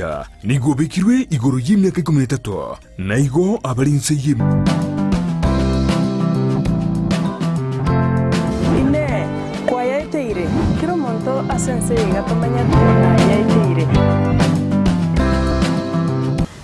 Nigo obekirwe igoro y'emiaka ikomi na etato, na igo abare inse ye. Inee! Kwayaeteire? Kera omonto ase ense eye iga tomanyete nayaeteire.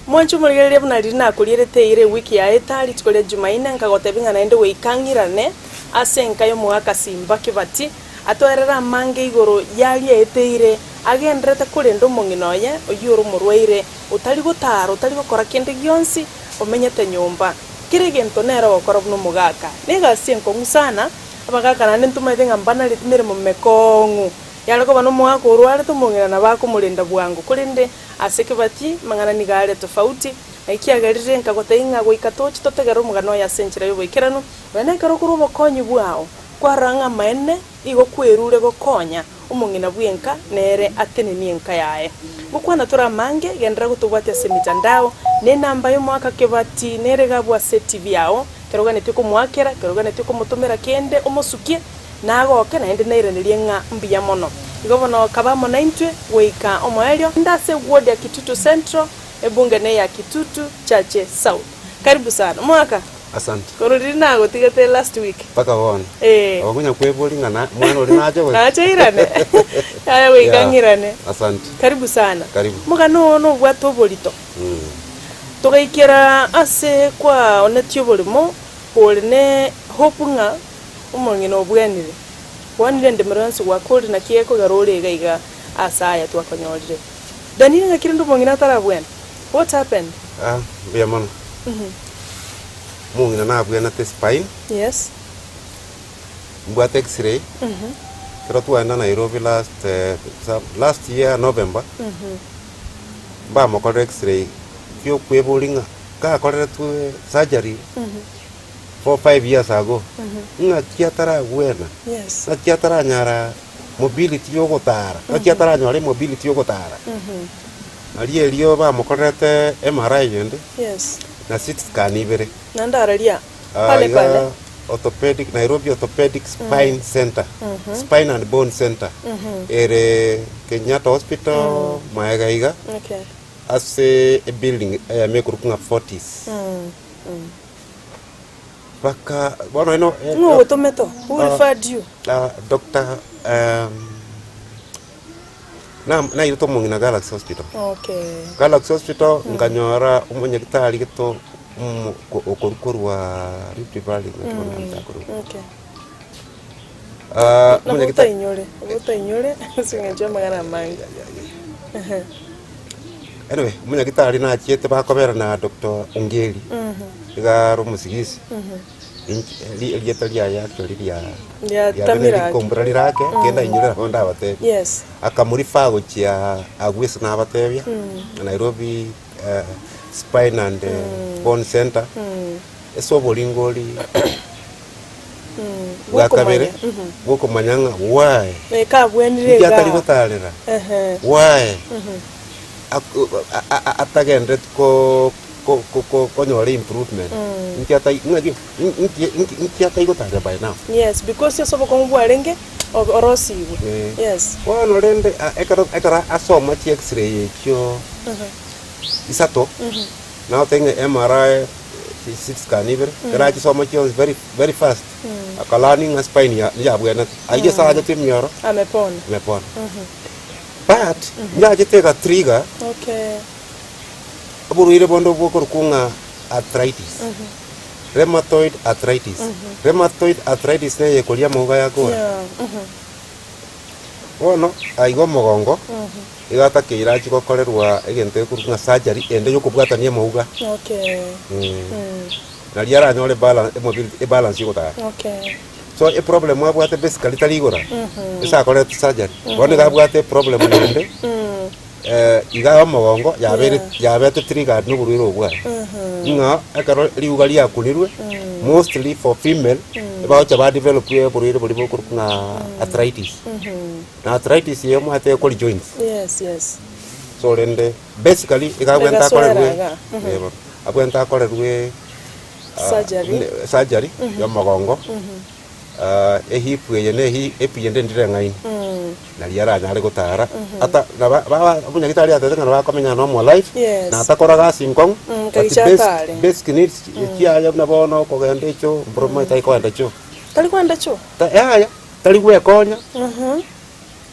Mwanche omorigereria buna riria nakorierete eira ewiki yaeta, rituko ria Jumaine, nkagotebia ng'a naende goika ng'irane ase enka y'omogaka Simba Kibati, atoerere amange igoro y'aria aeteire, agendererete korenda omong'ina oye, oyio ore omorwaire, otari gotaara, otari gokora kende gionsi, omenyete nyomba. Kera egento nere ogokora buna omogaka. Negasi enkong'u sana, abagaka naende ntomaete ng'a mbanareti meremo mekong'u. Yare koba nomogaka orwarete omong'ina nabo akomorenda bwango, korende ase kebati amang'ana nigo are tofauti. Ekiagerire nkagotebia ng'a goika toche totegerere omogano oye ase enchera y'oboikeranu, nonya nekero okorwa obokonyi bwao, kwarora ng'a amaene igo kwerure gokonya omong'ina bw'enka nere atenenie enka yaye. Gokwana tore amange, genderera gotobwatia ase emitandao, na enamba y'omoaka kebati nere gabwo ase etibi yao, ekero oganetie komoakera, ekero oganetie komotomera kende omosukie, nagoke naende nairanerie ng'a mbuya mono. Igo bono kaba amo naintwe goika omoerio. Inde ase ward ya Kitutu Central, ebunge neya Kitutu Chache South. Karibu sana. Omogaka. Asante. Korwa riria nagotigete last week. Mpaka bono. Eh. Okonya kwebori ng'a na mwana oria nache gocha. Nache airane. Yaya goika Yeah. ng'irane. Asante. Karibu sana. Karibu. Omogano oo nobwate oborito. Mm. Togaikera ase kwaonetie oborimo ore ne hope ng'a omong'ina obwenire. Kwanire endemero yonsi gwakorire naki gekogera ore iga iga ase aya twakonyorire. Daniel ng'aki rende omong'ina atarabwena? What happened? Ah, mbuya mono. Omong'ina nabwenete spine, Yes. mbwate x-ray, ekero twaenda Nairobi last eh, sa- last year November, mbamokorera x-ray biokweboria ng'a gakoreretwe surgery four five years ago, ng'aki ataragwena, Yes. ng'aki ataranyara mobility yogotara, ng'aki ataranyora emobility yogotara. Aria erio bamokorerete MRI ende Yes. na CT scan ibere. Naende araria Ah, pale iga pale. Orthopedic, Nairobi Orthopedic Spine Center, Spine and Bone Center ere Kenyatta Hospital maega iga Okay. ase ebuilding eyemo ekorokwa ng'a Fortis. Baka bono ino eh, Ng'o ogotomete oo? Who Ah. referred you? ah, Dr. um, Na- nairete omong'ina Galaxy Hospital. Okay. Galaxy Hospital nkanyora omonyagitari geto omo- ko- okorwa korwa Rift Valley ng'aki bono naanche akorokwa. Okay. Ah, Nabo omonyagitari otainyore, nabo otainyore ase eng'encho y'amang'ana amange. Ehe. Anyway, omonyagitari nachiete bakobera na Doctor Ongeri, iga are omosigisi. Inche erieta riaye actually ria Riatamire ake. rikombura rire ake, kende ainyorere nabo ndabatebie. Yes. Akamorifa gochia agwo ase nabatebia, Nairobi Spine and Bone Centre, ase oboringori bwa kabere, bwokomanya ng'a why, Kabwenire inki igaa. atari gotarera, Ehe. why atagendereti ko ko- ko- ko- konyora improvement inki atai ng'aki inki inki inki ataigotaria by now. Yes, because ase obokong'u bwarenge o- orosigwe. Eh. Yes. Bono rende a- ekero ekero asoma chi x-ray echio isato, nagotebi ng'a MRI, CT scan ibere, ekero achisoma chionsi very very fast, akalearn ng'a spine ya yabwenete. Ayio ase achete emioro, Amepona. amepona. But, nyachete egatrigger. Okay. Oborwaire bonde bokorokwa ng'a arthritis, rheumatoid arthritis. Rheumatoid arthritis neye ekoria amauga yakora. Bono aiga omogongo, iga atakeire achie gokorerwa egento gekorokwa ng'a surgery ende yokobwatania amauga. Nario aranyore bala emobility ebalance yogotara. So eproblem abwate basically tari igoro aa, ase akorete surgery, bono iga abwate eproblem naende. Iga omogongo yabeire yabete triggered noborwaire obwo bwaye, ng'a ekero riuga riakunirwe, mostly for female, ebagocha ba develop oborwaire boria bokorokwa ng'a arthritis. Na arthritis eye omanyete ekori joints. Yes, yes. So rende basically iga abwenerete Egasoera akorerwe iga, eh bono, abwenerete akorerwe Surgery. surgery ya omogongo, ehip eye na ehip eyende ndire eng'aini. Nari aranyare gotara, ata naba baba omonyagitari atebete ng'a nabo akomenya normal life, Yes. na atakora gasi nkong'u, but kagicha basic atare. basic needs chiaye buna bono okogenda echoo, mboro omanyete tari kogenda choo. Tari kogenda choo? Ta yaya, tari gwekonya,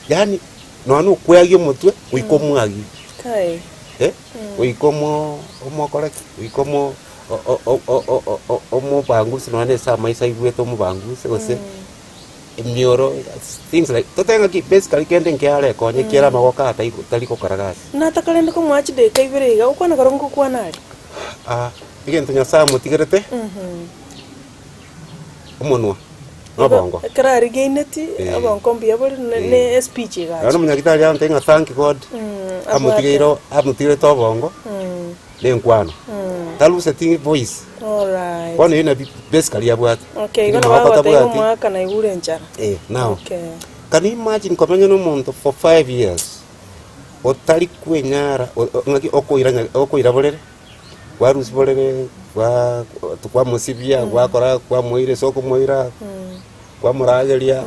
yaani nonya na okweagia omotwe, goika omwagie. Kai. Eh, goika omo omokore ki? Goika omo o- o- o- o- o- o- omobanguse nonya na ase amaiso aigwete omobanguse gose. Emioro, things like, totebe ng'aki basically kende nkiare konye kiere amagoko aya tari tari gokora gasi. Nataka rende komoa chidakika ibere iga, gokwana korwa ngokwana aria. Ah, egento Nyasaye amotigerete, omonwa, na obongo. Ekero arigaineti, Eh. obongo mbuya bore, ne Eh. ne espeech egacha. Bono omonyagitari agontebia ng'a thank God, abwate. amotigeire amotigerete obongo, na enkwano. Taruseti voice. Alright. Bono eyio nabio basically abwate. Okay, igo Lakini nabo magoko agoteba tabwati. omwaka naigure enchara. Eh, now, Okay. can you imagine komenya na omonto for 5 years, otari kwenyara o- o- ng'aki okoira nya okoira borere, kwarusia borere, kwa kwamosibia, gwakora kwamoira ase okomoira, kwamorageria,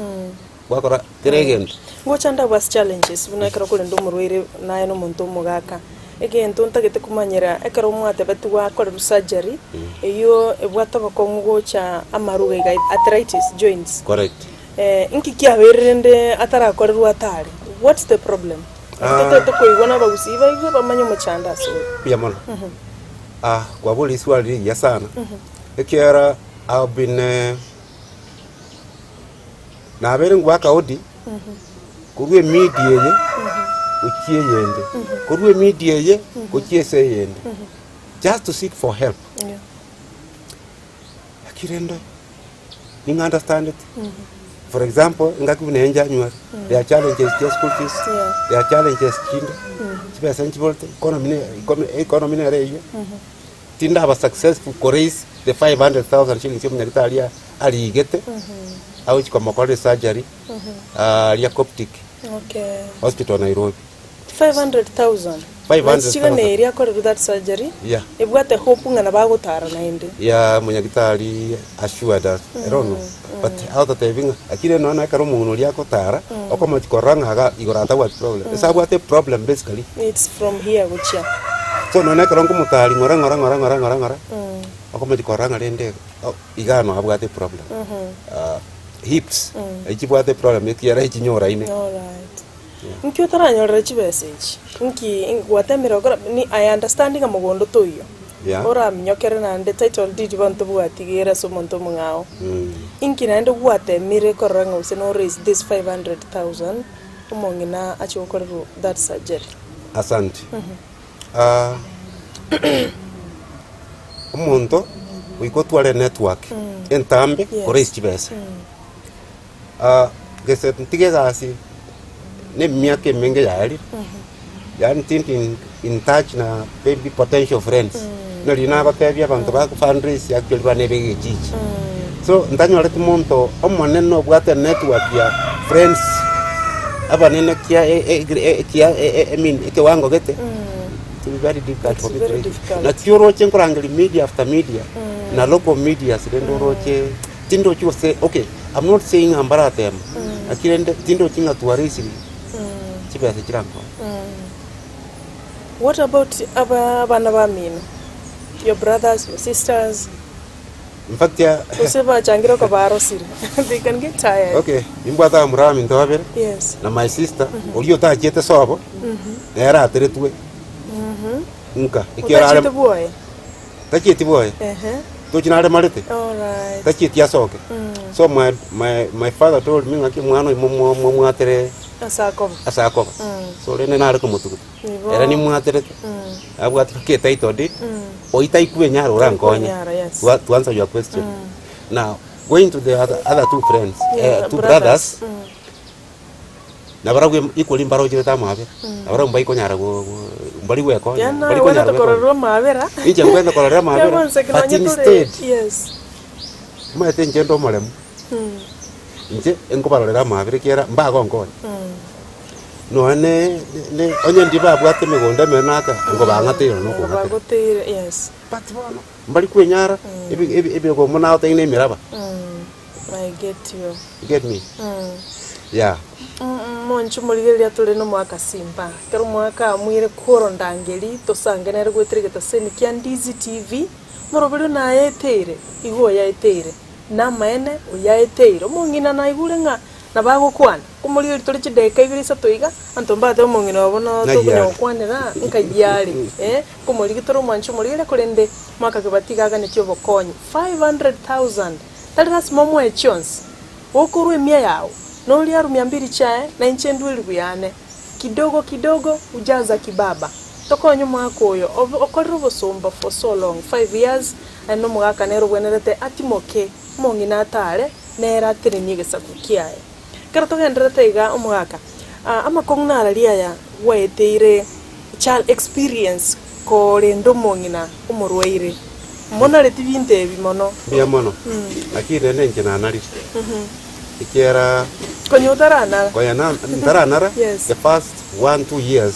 gwakora kera egento. Ngocha ndabwo ase challenges buna ekero okorenda omorwaire naye na omonto omogaka, egento ntagete komanyera ekero mwatebeti gwakorerwa surgery, eywo ebwate obokong'u gocha amaruga iga arthritis joints. Correct. Inki kiabeire rende atarakorerwa atare? What's the problem? Ah. Totagete koigwa na abagusii baigwe bamanye omochando ase ore. Mbuya mono. Ah, kwaboria riswali rigiya sana, ekiagera I've been eh, nabeire ngwaka hodi, korwa emedia eye gochia eyende, korwa emedia eye gochia ase eyende, just to seek for help. Yeah. Lakini rende ning'a understandeti, for example, engaki buna eye January, there are challenges chia school fees, Yeah. there are challenges chinde, chibesa nchiborete, economy ne economy economy nere eywo, tindaba successful koraise the 500,000 shillings ya omonyagitari arigete, agochi komokorera esurgery, aria Coptic Okay. hospital Nairobi. 500,000. 500,000. Chigana eria akorerwe that surgery. Yeah. Ebwate hope ng'a nabo agotara naende. Yeah, omonyagitari assured us, I don't know, but agototebi ng'a lakini nonya ekero omong'ina oria agotara, okomochi korora ng'a iga igoro atabwati problem, ase abwate problem basically. It's from here gochia. So nonya ekero nkomotari ng'ora ng'ora ng'ora ng'ora ng'ora ng'ora, okomochi korora ng'a rende iga noo abwate problem. Hips, echibwate problem ekiagera echinyoraine. Alright. Nki otaranyorera chibesa echi? Nki gwatemire gokora ni I understand ng'a mogondo toiyo, Yeah. oraminyokere naende title deed bono tobwati ere ase omonto omong'ao. Inki naende gwatemire korora ng'a gose no raise this 500,000 omong'ina ache gokorerwa that surgery? Asante. Omonto goika otware enetwork entambe Yes. koraise chibesa. Gese ntige egasi na emiaka emenge yaerire, yaani tindi in touch na maybe potential friends, nari nagotebia abanto ba fundraise actually bane ebe egechichi. So ntanyoreti monto omonene obwate enetwork ya friends abanene kia kia I mean ekewango gete, it will be very difficult It's for me to very raise. difficult. Naki oroche nkorangeria media after media, na local medias rende oroche. Tindochi gose okay, I'm not saying ng'a mbaratema, lakini rende tindochi ng'a twareisiri chibesa chirankore. What about aba abana bamino? Your brothers, your sisters? In fact ya Gose bachangire kobarosire. They can get tired. okay, nimbwate abamura baminto babere, Yes. na my sister, oria otachiete sobo, nere ateretwe nka, ekiagera are Otachete bwoye? tachieti bwoye. Ehe. Tochi naremarete, Alright. tachieti asoke. So my, my, my father told me ng'aki omwana oyo momo- momwatere Ase akoba. ase akoba. So rende nare komotuguta. Igo. Ere nimwaterete, abwate mpaka etitle deed, oyio taikwenyara orankonye. Taikwenyara, yes. To, to answer your question. Now, going to the other, other two friends, Yeah, eh, two brothers. brothers, Nabarabwo equally mbarocherete amaabera, nabarabwo mbaikonyara go- go- mbari gwekonya, Yaani mbari naye konyara ogwenerete gwekonya. kororerwa amaabera. Inche ngwenerete kororera amaabera, Kiagonse but nonye tore instead, yes. omanyete inche nde omoremu, inche nkobarorera amaabera ekiagera mbagonkonya. Nonya ne ne onye ndiri babwate emegondo emenene aka, nkobang'ateire na okong'atera. Bagoteire yes. But bono, mbari kwenyara, ebi ebi ebigomo nagotebi na emeraba. I get you. You get me? Yeah. Monche morigereria tore nomoaka simba, ekero omoaka amoire korondangeri tosange nere goetera egetaseni kia Ndizi TV, moroberio nayeteire, igo oyaeteire, namaene oyaeteire. Omong'ina naigure ng'a nabo agokwana, komorigereria tore chidakika ibere isato iga, abanto mbatebe omong'ina obo no Ng'ai tokonya are. gokwanera nkai are, eh, komorigia tore omwanchi omorigereria korende mwaka kebati iga aganetie obokonyi, 500,000, tari lasima omoe chionsi. Gokorwa emia yao, noria arumia mbiri chiaye, na inche ndue eribu yane. Kidogo kidogo hujaza kibaba. Tokonye omwaka oyo obe okorire obosomba for so long, five years, aye nomogaka nere obwenerete atimoke, omong'ina atare, nere atenenie egesaku kiaye. Ekero togendererete iga omogaka, amakong'u nararia aya gwaeteire child experience korenda omong'ina omorwaire. Monareti binto ebi mono. Mbuya mono, naki rende inche nanarire, ekiagera Konya otaranara. konya na ntaranara, Yes. the first one two years,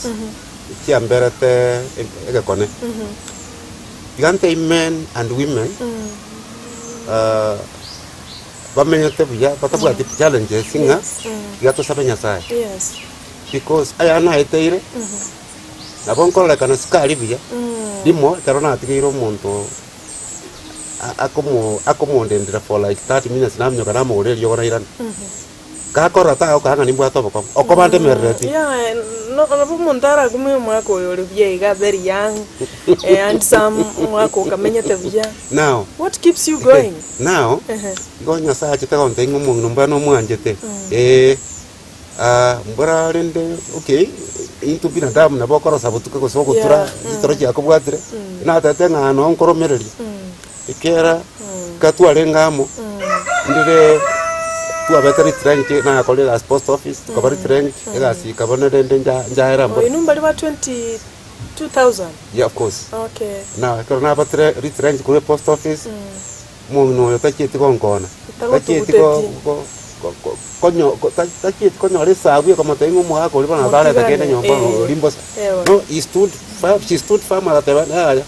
chiamberete egekone. Tiga ntebie men and women, bamenyete buya batabwati challenges ng'a tiga tosabe Nyasaye. Yes. Because aya naeteire, nabo nkororekana sikari buya, rimo ekero natigeire omonto a- akomo akomondendera for like 30 minutes naminyoka namogorera eriogo nairana. Gakorora tagokaa ng'a nimbwate obokong'u, okoba ndemerereti. Yeah, no nabo omonto arakumie omwaka oyo ore buya iga very young, eh, handsome, omwaka okamenyete buya. Now, What keeps you going? now, Ehe. igo Nyasaye achete gontebia ng'a omong'ina mbwene nomwanchete, eh. Mbora rende okay, intwe binadamu nabo okorosa botuko gose ogotura Yeah, chitoro chiakobwatire, natete ng'a noo nkoromereria, ekiagera ekero twarenge amo, ndire twabete retrenched nagakorire egasi post office, tukaba retrenched, egasi ekaba na rende nja njaera Oh, mbora. inwe mbari ba 22,000? Yeah of course. Okay. Now ekero nabatire retrenched korwa epost office, Omong'ina oyo tachieti gonkona, tachieti Tagotuguteti. ko- ko- ko- konyo- ko- ta- tachieti konyora esabu ekomotebia ng'a omogaka oria bono atareta kende Motigane, nyomba eh. oria mbosa. Ewe. No, he stood firm, she stood firm agateba yaya,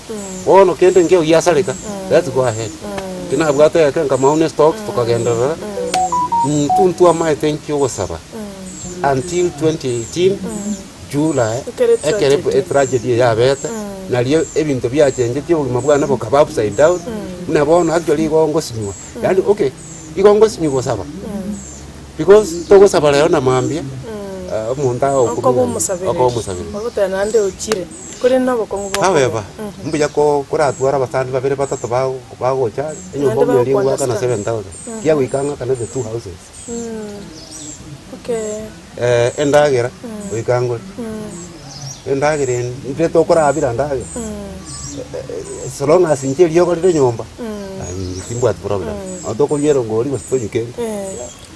bono kende nkeiyo giasareka, let's go ahead. Tinabwate egeka nkamau ne stocks tokagenderera, intwe ntwamaete nki ogosaba until 2018 July, Ekero ekero etragedy. etragedy eye yabete, nario ebinto biachengetie obogima bwane bokaba upside down, buna bono actually igo ngosinywa, yaani okay, igo ngosinywa gosaba, because togosaba rero na mambia, omonto Okoba agokumia omosabereri. okoba omosabereri. Ogoteba naende ochire, korende na obokong'u bokoba. However, mbuya ko koratware abasani babere batato bago bagocha are, enyomba Naende omuya eria ngoakana bagoku-understand. 7000, kiagoika ng'akane the two houses. Okay. Endagera goika ngore, endagera ende ndire tokorabira ndagera, so long as inche eriogo rire nyomba, aye timbwati problem, nabo tokoria erongori gose tonywe kende.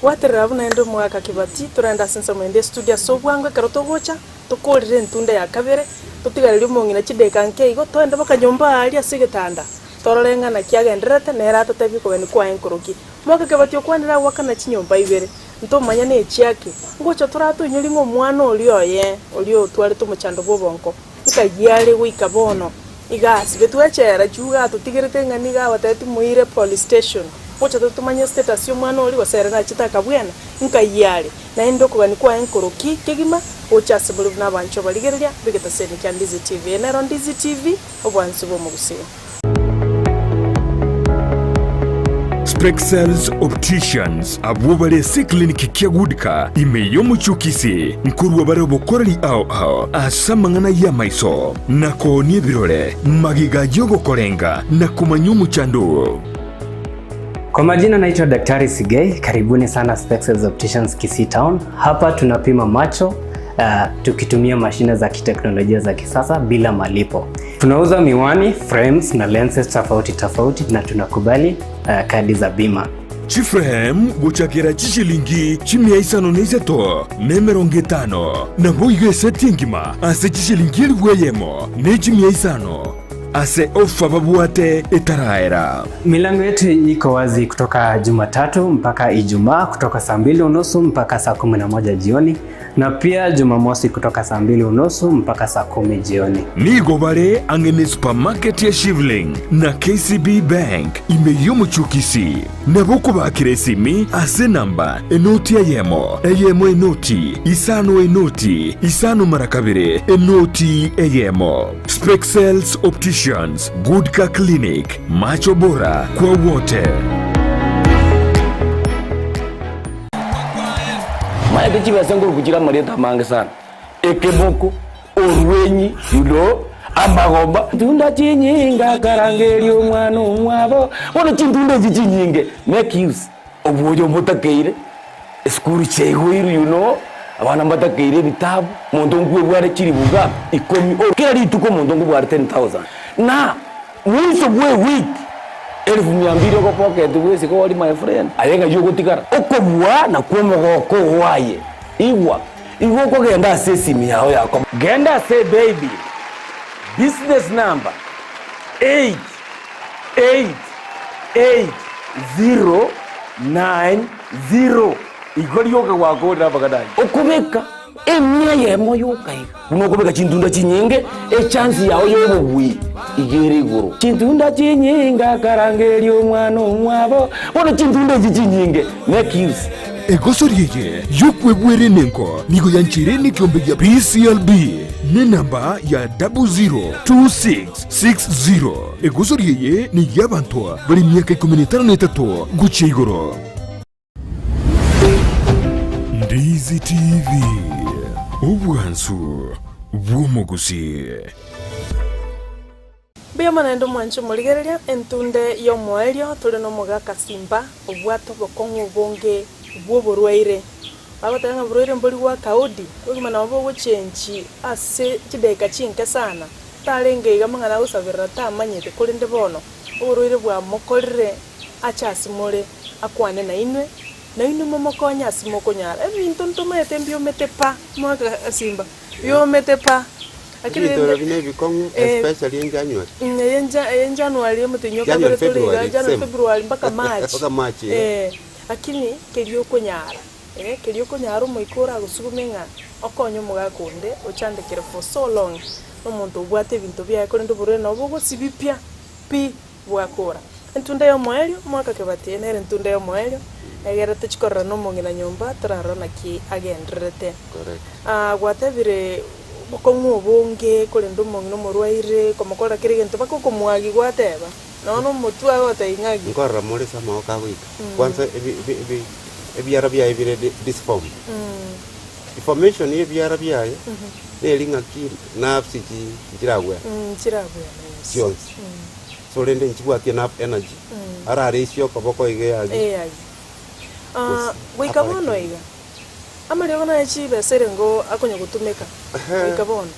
Gwaterera buna ende omogaka Kibati, torende ase ensemo ende estudio ase obwango ekero togocha, tokorire entunda ya kabere, totigarerie omong'ina chidakika nke igo, toende mpaka nyomba aaria ase egetanda, torore ng'a naki agendererete, nere atotebie kogeni kwaye nkoroki. Omogaka Kibati okwanire agoakana chinyomba ibere. Ntomanya nechiaki, ngocha toratoinyori ng'a omwana oria oye, oria otwarete omochando bw'obonko, nkai are goika bono, iga asibetwe echela chiuga atotigerete ng'a nigo abatebetie moire police station, ngocha totomanye status y'omwana oria gose ere nachete akabwena, nkai are, naende okogania kwaye nkoroki kegima, gocha ase bore buna abanchwa barigereria b'egetaseni kia Ndizi TV. Eye nero Ndizi TV, obwansu bw'omogusii. Spexels Opticians abwo bare ase eclinic kia Goodka ime y'omochie o Kisii nkorwa bare obokoreri ao ao ase amang'ana y'amaiso na koonia ebirore magega y'ogokorenga na komanya omochando oo. Kwa majina naitwa Daktari Sigei, karibuni sana Spexels Opticians Kisii Town. Hapa tunapima macho tukitumia mashine za kiteknolojia za kisasa bila malipo. Tunauza miwani, frames na lenses tofauti tofauti na tunakubali kadi za bima. Chiframe gochakera chishilingi chimia isano na isato na emerongo etano, naboigo eseti engima ase chishilingi elifu eyemo ne chimia isano. ase ofa babwate etaraera. Milango yetu iko wazi kutoka Jumatatu mpaka Ijumaa kutoka saa mbili unusu mpaka saa 11 jioni na pia Jumamosi kutoka saa mbili unusu mpaka saa 10 jioni. Nigo bare ang'e ne supermarket ya Shivling na KCB Bank ime y'omochie o Kisii. Nabo okobakera esimi ase enamba enoti eyemo, eyemo enoti, isano enoti, isano mara kabere, enoti eyemo. Spexels Opticians, Goodcar Clinic, macho bora kwa wote. Maete chibesa nkoruku chire amarieta amange sana, ekeboko, orwenyi, you know, amagomba. Tunda chinyinga karangeria omwana omwabo. Bono chintunda echi chinyinge, make use obwoyo obotakeire, esukuru chiaigoirwe you know, abana mbatakeire ebitabu, monto nkwebware chilifu ngapi? Ikomi, kera rituko omonto nkobware 10,000 na mwiso bwa ewiki Elfu mia mbili ogopocket bwesike ori my friend, aye ng'ai ogotigara? Okobua nakwo omogoko oo aye. Igwa, igo okogenda ase esimi yao ya komo. Genda ase ebaby, business number 8888090 igo rioka gwakorire amang'ana ayio. Okobeka Emia eyemo yoka iga, buna okobeka chintunda chinyinge, echansi yao y'obobui iga ere igoro. Chintunda chinyinge akarangeria omwana omwabo, bono chintunda echi chinyinge make use. Egosori eye y'okwebwera enengo nigo yancheire nekiombe gia PCLB nenamba ya 002660. Egosori eye ney'abanto bare emiaka ikomi na etano na etato gochia igoro. Ndizi TV, obwansu bw'omogusii. Mbuya mono naende omwanche omorigereria entunde y'omoerio tore nomogaka Simba obwate obokong'u obonge bw'oborwaire. Bagoteba ng'a oborwaire mbori gwa kaudi, obogima nabo bogochenchi ase chidakika chinke sana, tarenge iga amang'ana agosaberera tamanyete korende bono oborwaire bwamokorire ache ase more, akwane nainwe, na inwe momokonye ase mokonyara. Ebinto ntomaete mbiomete pa, mwaka simba, biomete pa. Lakini Ebinto rende buna ebikong'u eh, especially in January. eye nja eye January omotenyi o January, kabere tore iga, February, January, same. February mpaka March. Mpaka March, eh. Eh, lakini keria okonyara, eh, keria okonyara omoika oragosugume ng'a okonye omogaka onde ochandekire for so long, na omonto obwate ebinto biaye korende oborwaire nabo bogosibipia pi. Bwakora. Entunda y'omoerio, omwaka kebati nere entunda y'omoerio, egere tochie korora nomong'ina nyomba torarore naki agendererete. Ah, gwatebire bokong'u obonge korende omong'ina omorwaire, komokorera kera egento mpaka okomwagi gwateba, nonya na omotwe agotebia ng'aki. Nkorora more ase amagoko agoika. Kwanza ebi- ebi- ebi- ebiara biaye bire di- disformed. Deformation ya ebiara biaye, neri ng'aki nerves chi nchiragwera. Nchiragwera, yes. Chionsi. So rende nchibwati enough energy arare okoboko iga eyagi. Eyagi. Ah, Gose goika akore bono kende. iga, amariogo naye chibesa ere ngo akonya gotumeka, goika bono.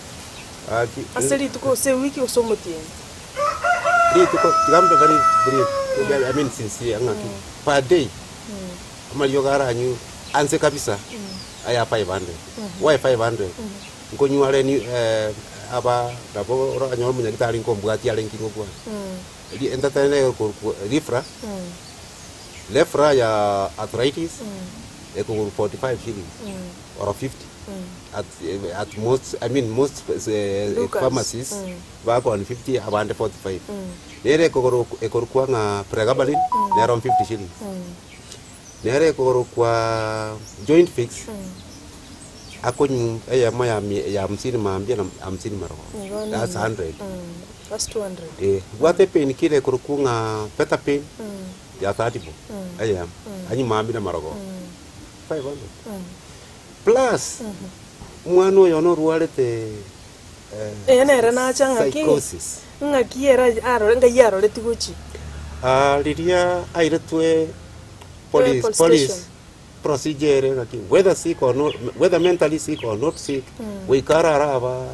Gaki, Ase rituko gose ewiki gose omotienyi. Rituko, tiga mbe very brief, I mean sincere ng'aki, per day, amariogo aranywe anse kabisa, aya 500. Why 500? Nkonywa are ni aba nabo oranyore omonyagitari nkombwatia are nki ngokwana. Ri entatane nere okorokwa Lifra, Lefra ya arthritis ekogorwa 45 shillings or 50 at at most I mean most Dukas. pharmacies bakooni 50 abande 45. Nere ekogorwa ekorokwa ng'a pregabalin nero 50 shillings. Nere ekorokwa joint fix akonywa eyemo ya mi- ya hamsini mambia na hamsini marogoba. Igo nini? That's 100. That's 200. Eh, bwate epain killer ekorokwa ng'a betapin ya 30 bob eyemo anywe mambia na marogoba 500. Plus omwana oyo norwarete eh, Eye nere nacha ng'aki psychosis. ng'aki ere arore ngai aroreti gochia. Ah, riria airetwe police, police police station. procedure ere ng'aki whether sick or not, whether mentally sick or not sick, goika araraba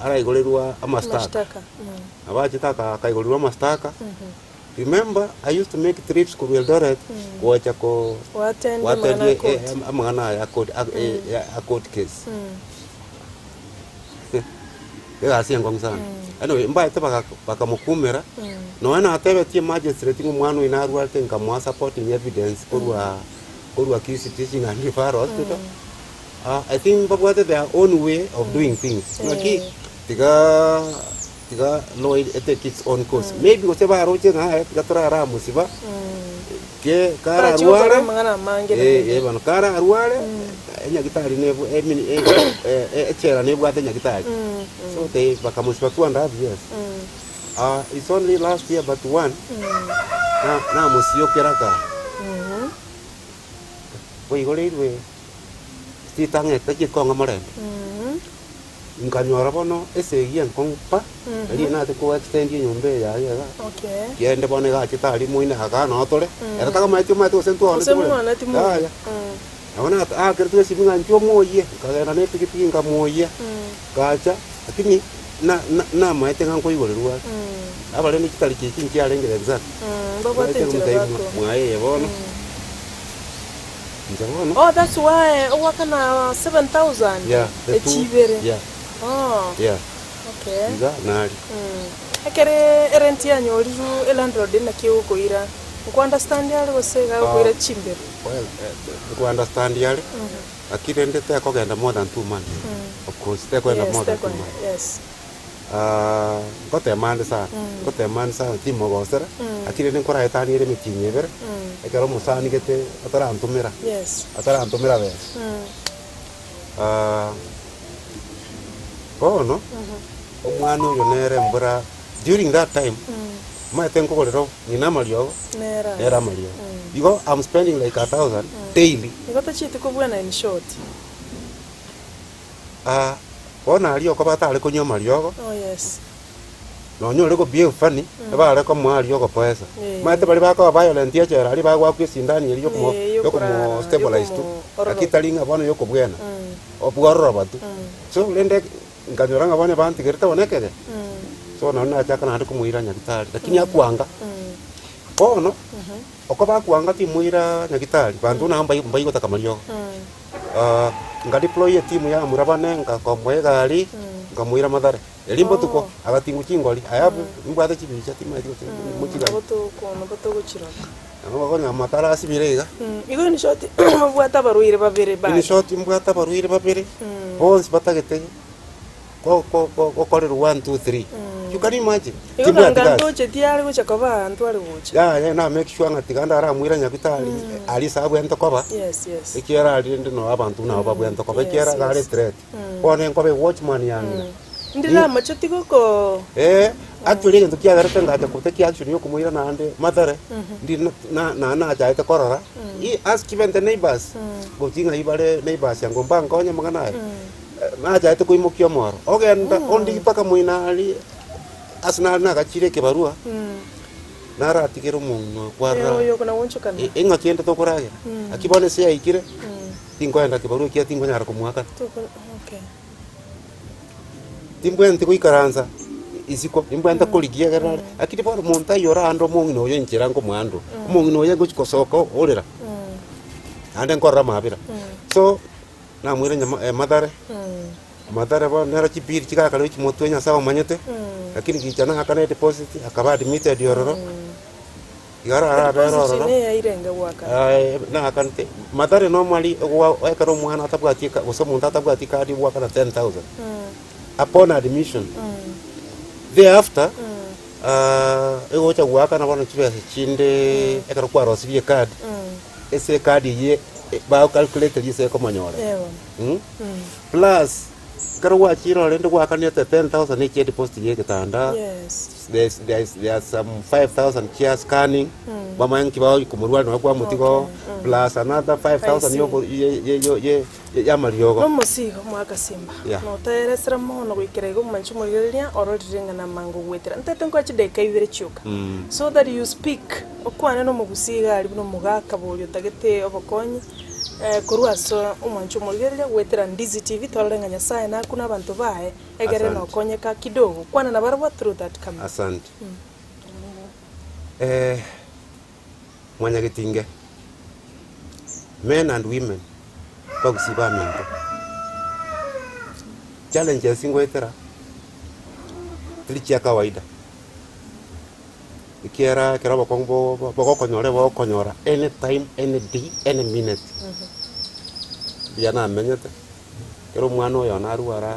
araigorerwa amastaka. Mashtaka. Mm. Abachete akaigorerwa amastaka. Remember, I used to make trips korwa Eldoret gocha ko Goattend goattend amang'ana a court. amang'ana aya a court, a court case. Egasi enkong'u sana. Anyway, mbaete baka bakamokumera, nonya natebetie magistrate ng'a omwana oyo narwarete nkamoa supporting evidence korwa korwa Kisii Teaching and Referral Hospital, I think mbabwate their own way of doing things. Naki tiga tiga law etake its own course. Maybe gose baroche ng'a yaya tiga torara mosiba, ke Barachi gokora kararware amang'ana amange eh, naende. eh bono kararware, enyagitari nebu emini echela nebwate enyagitari. So they bakamosiba two and a half years. It's only last year but one, na namosiokera ka boigoreirwe ritang'ete chikong'a morembe. Nkanyora bono esegi enkong'u pa, erio nache ko extend enyomba eye yaye iga, Okay. kiende bono iga achete aria moino igaa noo tore, ere takamaeti omanyete gose Gose ntwaoneti bore, mwaoneti more. yaya. Nabo nat aakeretwe esimi ng'a inchuo moyie, nkagenda na epikipiki nkamoyia, ngacha, lakini na- na- namaete ng'a nkoigorerwa are. Abarende chitariki echi nchiarengire exact. Mbabwate Maete enchera ngomotebi bako. mwaye eye bono, inche bono. Oh that's why ogwakana 7000 Yeah, the two, echibere. yeah, Oh, yeah, okay. iga nari. Ekere erent yanyorirwe elandlord naki egokoira? Nko understand are gose iga agokoira chimbero? Well, nko understand are, lakini rende tekogenda more than 2 months. Of course, tekogenda Yes, more than 2 tekogenda, months. yes. Ngotema ande sana, ngotema ande sana timogosera, lakini rende nkoraetanie ere emetienyi ebere, ekero omosani gete atarantomera, atarantomera besa. Bono, omwana oyo nere mbora during that time, omanyete nkogorera ng'ina amariogo, Nere nere amariogo. Igo I'm spending like a thousand daily. Igo tochieti kobwana in short. Bono aria okoba atare konywa amariogo, Oh yes. nonya ore go behave funny, ebare komoa aria ogopoesa. Eh. Omanyete baria bakoba violent echela aria bagoakwa esindani eria yokomo Eh, yokorara, yokomo stabilize tu, yokomo lakini tari ng'a bono yokobwena, obwororoba tu. So rende nkanyora ng'a bono ebantigerete bono ekege, so nabo nachaka naende komoira nyagitari, lakini akwanga. Bono, okoba akwanga timoira nyagitari, banto nabo mbai mbaigotaka amariogo. Nka deploy etimu ya abamura bane, ngakomoa egari, nkamoira Mathare. Erio mbotuko, agatingwa chingori, I have nimbwate chibicha timaeti gose mochigani. Nabo togochirora. Nabo bakonyora amatara asibire iga. Igo in short obwate abarwaire babere In bado. short mbwate abarwaire babere, bonsi batagete ko- ko- ko- gokorerwa one two three. You can imagine, Igo timbwati nanga gasi. ntocheti are gocha koba anto are gocha. Yaya na make sure ng'a tiga ndaramoira nyagitari, aria ase abwenerete koba, Yes, yes. ekiagera aria rende noo abanto buna abwo babwenerete koba, Yes, ekiagera iga are yes. threat. Bono enkoba ewatchman ya ng'ina. Ndire amache tigoko. Eh, actually egento kiagerete ngacha gotake action ya okomoira naende Mathare, ndi na na nachaete korora, i ask even the neighbours, gochi ng'ai bare neighbours yango mbankonye amang'ana aya, nachaete koimokia omoro, ogenda ondigie mpaka moino aria, ase nare nagachire ekebarua, naratigere omong'ina okwarora Oyo okona goonchokana. eng'aki ende tokoragera, naki bono ase yaikire, tinkoenda kebarua ekiagera tinkonyara komoakana. Toko okay. Timbwenereti goikaransa isiko, nimbwenerete korigia ekero nare, lakini bono monto aye ore ande omong'ina oyo enchera nkomoandwa, omong'ina oyo ngochi kosoka orera, naende nkorora amabera. So, namoira nyama Mathare, Mathare bono nero chibiri chigakarwa chimotwe Nyasaye omanyete, lakini gicha naakana edeposit, akaba admitted ororo, iga ararabere Deposit ororo. neye airenge goakana. Naakanete, Mathare normally ogoa ekero omwana atabwati eka gose omonto atabwati ekadi ogoakana 10,000 upon admission. Thereafter, egocha goakana bono chibesa chinde ekero kwarosirie ekadi, ase ekadi eyio bago calculate ase ekomonyora. Plus, ekero gwachire ororo rende gwakanete 10,000 echi edeposit ya egetanda, there's, there's, there's some 5,000 chia scanning, bamanye nki bagokomorwaria nonye kwamotiga oo, plus another 5,000 see. yoko ye- ye- ye- ye- y'amariogo. Nomosigo mwagasimba notaeresera mono goikera igo omomanche omorigereria ororire ng'a namango ogwetera ntete nkoe chidakika ibere chioka so that you speak okwane na omogusii iga aria buna omogaka boria otagete obokonyi korwa ase omwancho omorigereria goetera Ndizi TV torore ng'a Nyasaye nakune abanto baye egere Asante. nokonyeka kidogo kwana nabarabwo through that camera. Asante. Mwanyagetinge, men and women, bagusii baminto, challenges ngoetera, Tiri chia kawaida, ekiagera ekero obokong'u bo- bo- bogokonyora ebogokonyora any time, any day, any minute. Mbuya namenyete, ekero omwana oyo one arwara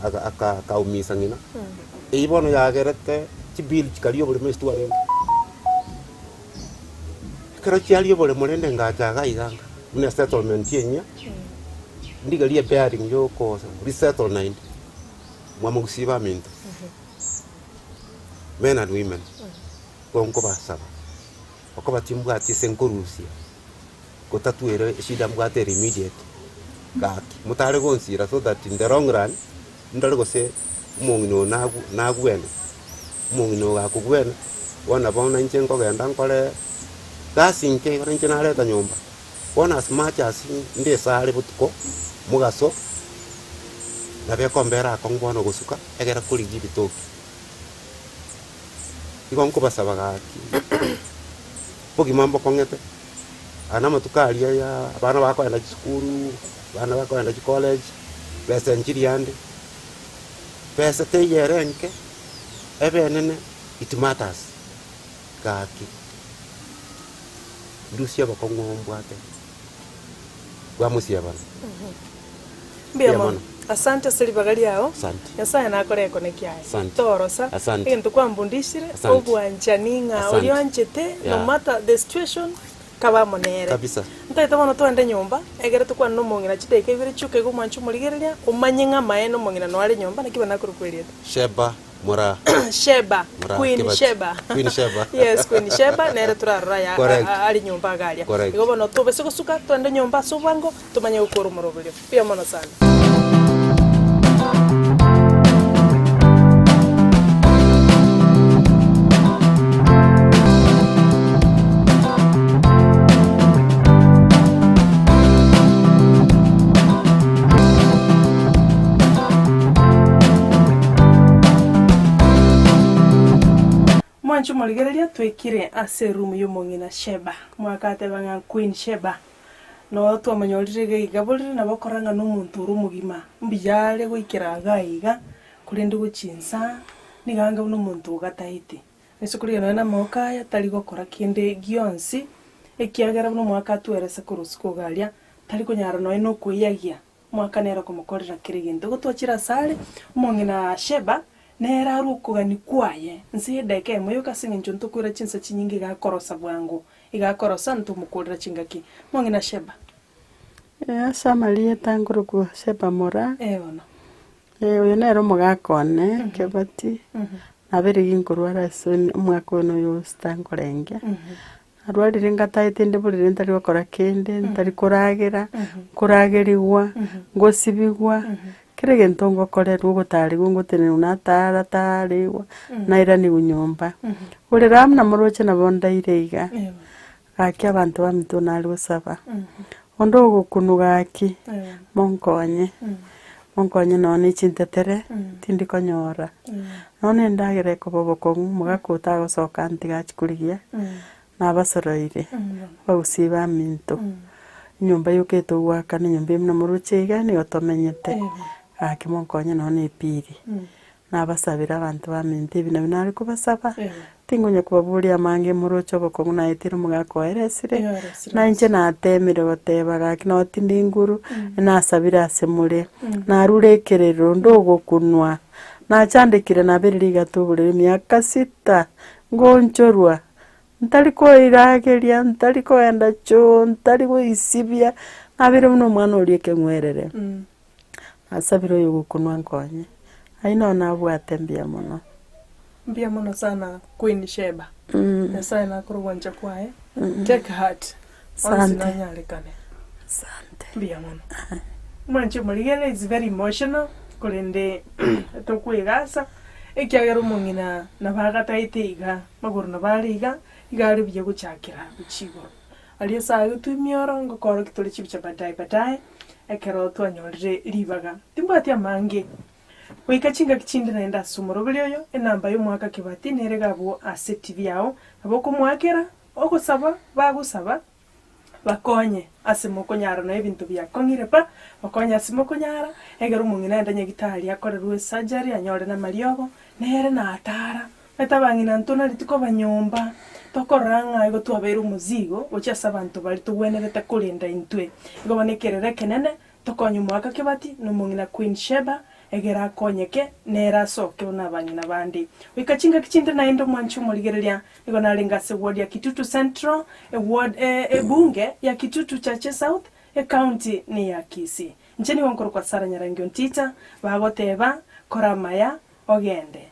aka aka akaumisa ng'ina, eywo bono yagerete chibill chikaria oboremo ase twarenge. Ekero chiaria oboremo rende ngacha iga iga anga, buna esettlement enyia, ndigerie ebearing ya oko resettle naende. Mwamogusii baminto, men and women, nigo nkobasaba, okoba timbwati ase nkorusia, gotatwere eshida mbwate ere immediate, gaki motare gonsira so that in the long run, ndore gose omong'ina oyo nagu nagwene, omong'ina oyo gakogwena, bono nabo nainche nkogenda nkore gasi nke igo nainche nareta nyomba. Bono as much as inde esare botuko, mogaso, nabo ekombera akong'u bono gosuka, egere korigia ebitoki. Igo nkobasaba gaki, obogima mbokong'ete, aya na amatuko aria ya abana bakoenda chisukuru, abana bakoenda chicollege, besa nchiria ande, besa teiyo ere enke, ebe enene, it matters, gaki. Ndusie obokong'u obo mbwate bwa mosiabano. Mbuya Mbuya mono. mono. Asante ase ribaga riao. Asante. Nyasaye nakore ekone kiaye. Asante. Torosa. Asante. Egento kwambundishire, Asante. obwanchani ng'a Asante. oria oanchete, no Yeah. matter the situation, kabe amo nere. Kabisa. Ntaete bono twende nyomba, egere tokwane na omong'ina chidaeka ibere chioka iga omwanche omorigereria, omanye ng'a amaene omong'ina noare nyomba, naki bono nakorokwa erieta. Sheba Mura. Sheba, Mura Queen Kibati. Sheba. Queen Sheba. Yes, Queen Sheba nere turarora aya Correct. a- a- ari nyomba iga aria. Correct. Igo bono tobese gosuka twende nyomba ase obwango tomanye gokora omoroberio. Mbuya mono sana. Mwanche omorigereria twekire ase eroom y'omong'ina Sheba, mwakateba ng'a Queen Sheba, noo twamonyorire iga iga borere nabo okora ng'a nomonto ore omogima, mbuya are goikera iga iga, korende gochia insa, nigo anga buna omonto ogataete. Ase korigia nonya namaboko aya tari gokora kende gionsi, ekiagera buna omwaka atwerese korwa usiku iga aria, tari konyara nonya na okoeyagia. Omwaka nere okomokorera kera egento. Igo twachire asare, omong'ina Sheba nere arwe okogania kwaye nse y'edaika eyemo yoka ase eng'encho ntokoira chinsa chinyinge iga akorosa bwango, iga akorosa ntomokorera chingaki. Omong'ina Sheba. Ase amarieta nkorokwa Sheba Moraa. Eh bono. Oyo nere omogaka one Kebati, nabere ginkorwara ase omwaka oyo noyo osita nkorenge. Narwarire ngataete inde borere ntari gokora kende, ntari koragera, nkoragerigwa, ngosibigwa, kera egento ngokorerwa ogotarigwa ngotenenwa natara tarigwa, nairanigwa nyomba. Borere amo namoroche nabo ndaire iga, gaki abanto baminto nare gosaba, onde ogokunwa gaki, monkonye, monkonye nonye na chintetere, tindi konyora. Nonya na endagera ekoba obokong'u, omogaka otagosoka ntiga achie korigia, nabasoroire, abagusii baminto, enyomba yoka etogoakana enyomba eye buna moroche iga nigo tomenyete, gaki monkonye nonya na epili. Nabasabire abanto baminto ebi nabio nare kobasaba, tinkonya kobaboria amange moroche obokong'u naetire omogaka oeresire, na inche natemire goteba gaki nonye tindi nguru, nasabire ase more, narure ekerero ndogokunwa, nachandekire nabeire rigato oborere emiaka sita, ngonchorwa, ntari koirageria, ntari koenda choo, ntari goisibia, nabeire buna omwana oria ekeng'werere. Nasabire oyogokunwa nkonye, ayio nao nabwate mbuya mono. Mbuya mono sana Queen Sheba. Nyasaye nakore ogwancha kwaye. Take heart. Onsi Asante. nanyarekane. Asante. Mbuya mono. Mwanche omorigere is very emotional korende tokwegasa ekiagera omong'ina nabo agataete iga magoro nabo are iga, iga are buya gochakera gochia igoro. Aria ase aye twimioro ngokorokia tore chibicha baadaye baadaye ekero twanyorire ribaga. Timbwati amange goika chingaki chinde naende ase omoroberi oyo, enamba y'omwaka kebati nere iga abwo ase TV yao, nabo okomoakera, ogosaba, bagosaba. Bakonye ase mokonyara na ebinto biakong'ire pa, bakonye ase mokonyara, ekero omong'ina aende nyagitari akorerwe esurgery anyore namariogo, nere natara. Omanyete abang'ina intwe nari tikoba nyomba, tokorora ng'a igo twabeire omozigo gochia ase abanto baria togwenerete korenda intwe. Igo bono ekerero ekenene, tokonye omogaka Kebati na omong'ina Queen Sheba, egere akonyeke, nere asoke buna abang'ina bande. Goika chingaki chinde naende omwanche omorigereria, nigo narenge ase eward ya Kitutu Central, eward ebunge ya Kitutu Chache South, ecounty neya Kisii. Inche nigo nkorokwa Sarah Nyarangi Ontita, bagoteba, kora amaya, ogende.